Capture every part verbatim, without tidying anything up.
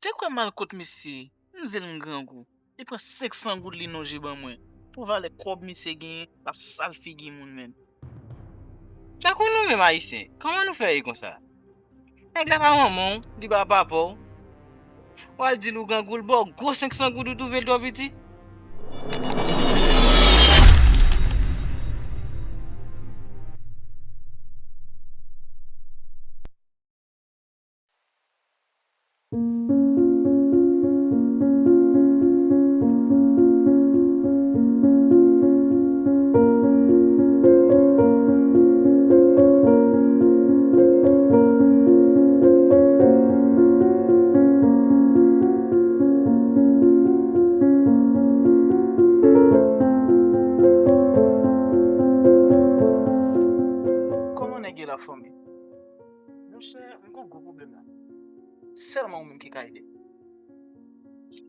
Te kwè m al kot misye, m di l m grangou. Li pran senk san goud li nonje ban mwen. Pou valè kòb misye genyen, l ap sal figi moun menm. Tankou nou menm Ayisyen, kòman nou fè ye konsa? Nèg la pa manman w, li pa papa w. W al di l ou grangou, l ba w gwo senk san goud ou twouve l twò piti. Kòman nèg yo la fanmi? Monchè, m gen yon gwo pwoblèm la. Sèlman ou menm ki ka ede m.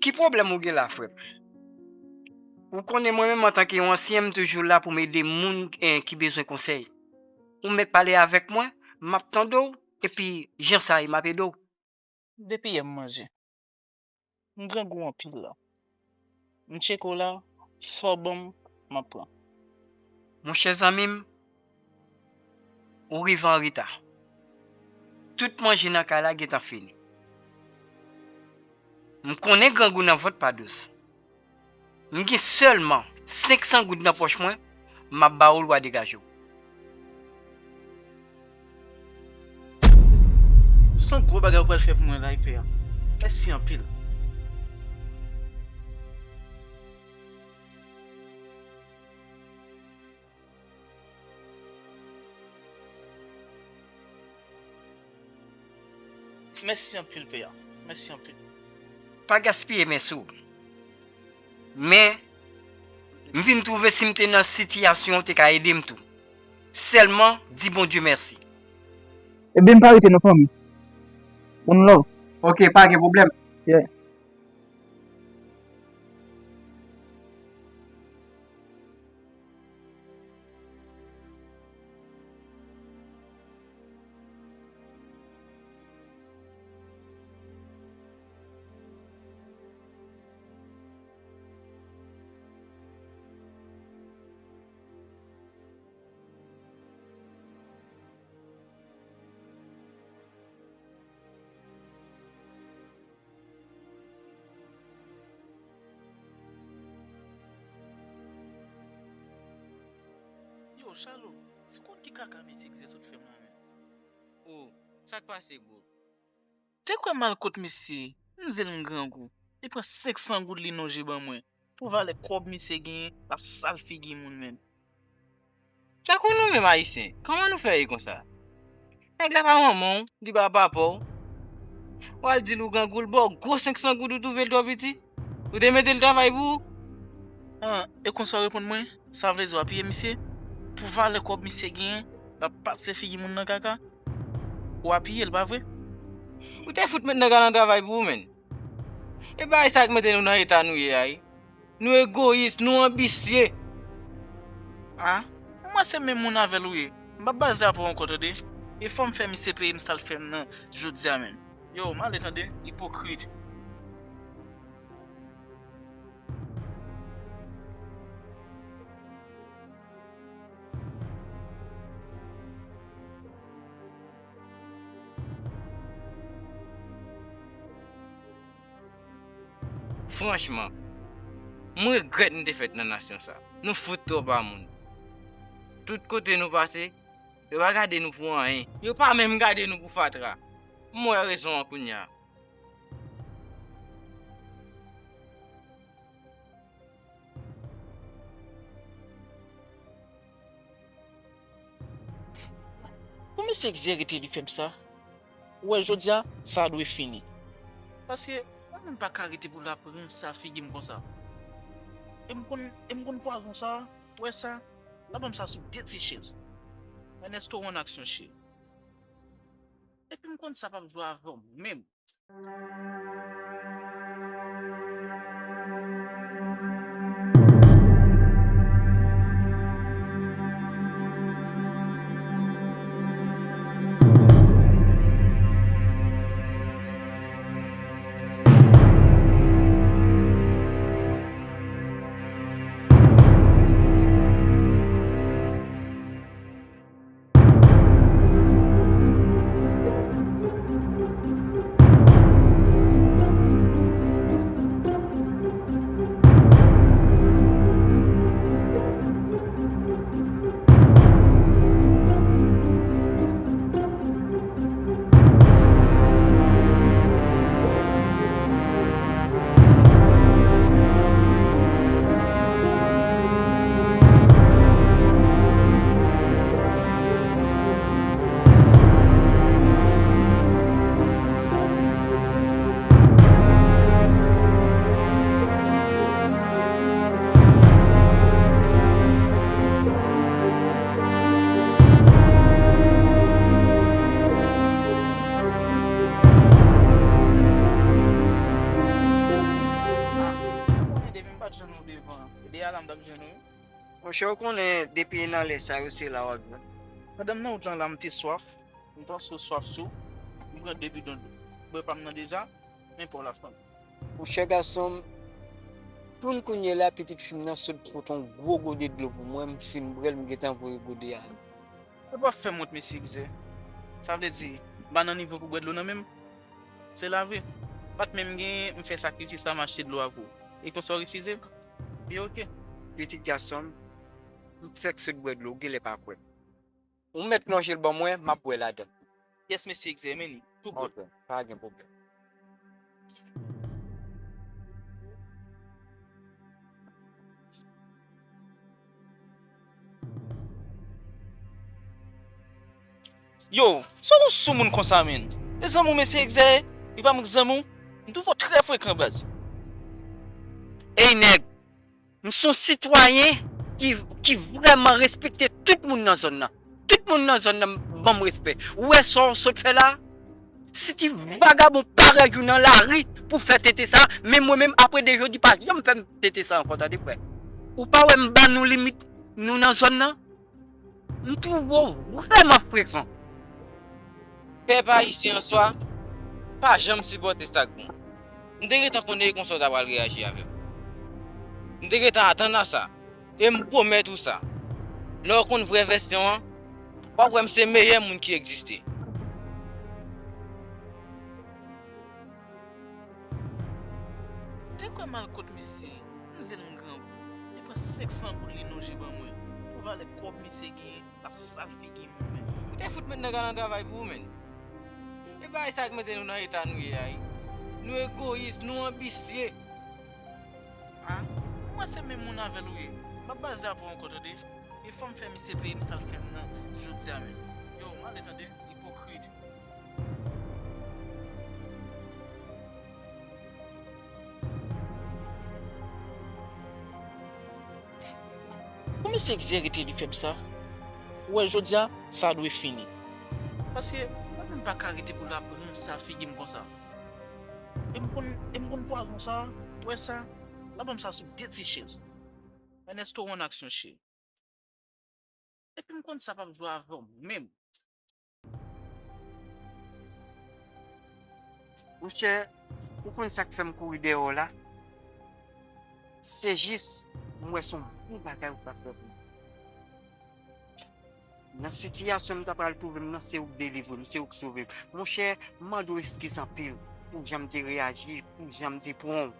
Ki pwoblèm ou gen la, frè m? Ou konnen mwen menm antanke yon ansyen, m toujou la pou m ede moun, eh, ki bezwen konsèy. Ou mèt pale avèk mwen, m ap tande w, epi jan sa ye, m ap ede w. Depi yè m manje. M grangou anpil la. M tcheke w la, sa w ban m, m ap pran. Monchè zanmi m, ou rive an reta. Tout manje nan kay la gentan fini. M konnen grangou nan vant pa dous. M gen sèlman senk san goud nan pòch mwen, m ap ba ou l, w a degaje w. Se yon gwo bagay ou pral fè pou mwen la, wi, pè a. Mèsi anpil. Mèsi anpil, pè a. Mèsi anpil. Pa gaspiye mèsi w. Men, m vin twouve si m te nan sitiyasyon w te ka ede m tou. Sèlman, di Bondye mèsi. Ebyen, m pa rete non, fanmi. One love. Ok, pa gen pwoblèm. Yeah. Yo, Chalo, se kont ki kaka mesye Egzè sot fè m la menm? O, sa k pase, bro? Te kwè m al kot misye, m di l m grangou. Li pran senk san goud li nonje ban mwen. Pou valè kòb misye genyen, l ap sal figi moun menm. Tankou nou menm Ayisyen, kòman nou fè ye konsa? Nèg la pa manman w, li pa papa w. W al di l ou grangou, l ba w gwo senk san goud ou twouve l twò piti. Ou te mete l travay pou ou? An, e konsa w reponn mwen? Sa vle di w apiye misye? Pou valè kòb misye genyen, l ap pase figi moun nan kaka? Ou apiye l, pa vre? Ou te fout met nèg la nan travay pou ou, menn. E bagay sa k mete nou nan eta nou ye a, wi. Nou egoyis, nou anbisye. A, mwen se menm moun avè l ou ye. M p ap baze avè w ankò, tande. E fò m fè misye peye m sa l fè m nan jodi a menm. Yo, m ale, tande, ipokrit. Franchman, mwen regrèt m te fèt nan nasyon sa. Nou fout twòp a moun. Tout kote nou pase, yo pa gade nou pou anyen. Yo pa menm gade nou pou fatra. M wè rezon an kounye a. Pou misye egzerite li fè m sa, ou wè jodi a, sa dwe fini. Paske, mwen menm pa ka rete pou l ap ranse figi m konsa. E m konn, e m konn pwazon sa, ou wè sa, l ap ban m sa sou de ti chèz. Ernesto, w an aksyon, cheri. Epi m konn sa p ap jwe avè w menm. Deyò la, m t ap jwenn ou wi. Monchè, ou konnen depi nan lè sa yo, se la w ap jwenn. Pandan m nan wout lan la, m te swaf. M panse w swaf tou. M pran de bidon dlo. Bwè pa m nan deja, men pa w la fanmi. Monchè gason m, pou n kounye la, pitit fi m nan sot pote yon gwo gode dlo pou mwen, m fin bwè l, m gentan voye gode a. Ou pa fè m wont, mesye Egzè. Sa vle di, m pa nan nivo pou bwè dlo nan men m? Se la vre. M pa t menm genyen, m fè sakrifis la, m achte dlo a pou ou. E konsa w refize m? Byen, oke. Pitit gason m, m fèk sot bwè dlo, ou genlè pa kwè m. Ou mèt lonje l ban mwen, m ap bwè ladan l. Yes, mesye Egzè, men li. Tou bon. Ok, pa gen pwoblèm. Yo, sa w gon sou moun konsa, menn? E zanmi w mesye Egzè ye? Li pa mank zanmi w? M twouve w trè frekan, baz. Ey, nèg, m se yon sitwayen ki, ki vrèman respekte tout moun nan zòn nan. Tout moun nan zòn nan ban m respè. Ou wè sa w sot fè la? Si ti vagabon parèy ou nan lari pou fè tenten sa, men mwen menm, apre de jodi, pa janm fè m tenten sa ankò, tande, frè. Ou pa wè m ba nou limit nou nan zòn nan? M twouve w vrèman frekan. Pèp ayisyen an swa pa janm sipòte sa k bon. M te gentan konnen e konsa w ta pral reyaji avè m. M te gentan atann a sa. E m pwomèt ou sa. Lè w konn vrè vèsyon an, w ap wè m se meyè moun ki egziste. Te kwè m al kot misye, m di l m grangou. Li pran senk san goud li lonje ban mwen. Pou valè kòb misye genyen, l ap sal figi m, menn. Ou te fout met nèg la nan travay pou ou, menn. E bagay sa k mete nou nan eta nou ye a, wi. Nou egoyis, nou anbisye. A, mwen se menm moun avè l ou ye. M p ap baze avè w ankò, tande. E fò m fè misye peye m sa l fè m nan jodi a menm. Yo, m ale, tande, ipokrit. Pou misye Egzè rete li fè m sa, ou wè jodi a, sa dwe fini. Paske mwen menm pa ka rete pou l ap rann sa figi m konsa. E m konn, e m konn pwazon sa, ou wè sa, l ap ban m sa sou de ti chèz. Ernesto, w an aksyon, cheri. Epi m konn sa p ap jwe avè w menm. Monchè, ou konn sa k fè m kouri dèyè w la? Se jis, m wè se yon bon bagay ou ka fè pou mwen. Nan sitiyasyon m ta pral twouve m nan, se ou k delivre m, se ou k sove m. Monchè, m mande w eskiz anpil pou jan m te reyaji, pou jan m te pran w.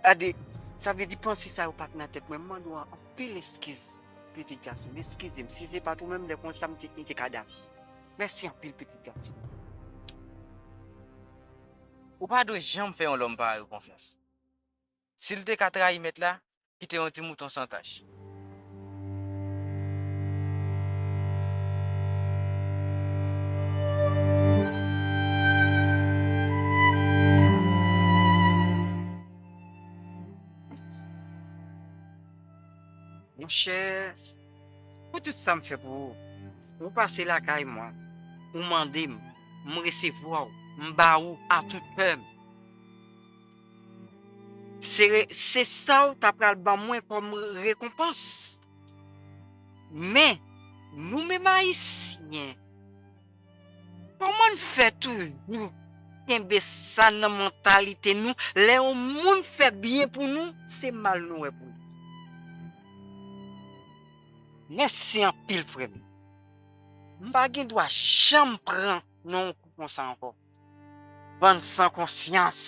Gade, sa vle di panse sa yo pa t nan tèt mwen. M mande w anpil eskiz, pitit gason m. Eskize m. Si se pa t ou menm, lè konsa m te kite kadav. Mèsi anpil, pitit gason m. Ou pa dwe janm fè yon lòm parèy ou konfyans. Si l te ka trayi mèt la, kite yon ti mouton san tach. Monchè, pou tout sa m fè pou ou, ou pase lakay mwen, ou mande m, m resevwa w, m ba ou a tout kè m. Se re-, se sa w ta pral ban mwen kòm rekonpans. Men, nou menm Ayisyen, kòman n fè toujou kenbe sa nan mantalite nou, lè yon moun fè byen pou nou, se mal nou wè pou li? Mèsi anpil, frè m. M pa gen dwa janm pran nan yon kou konsa ankò. Bann san konsyans.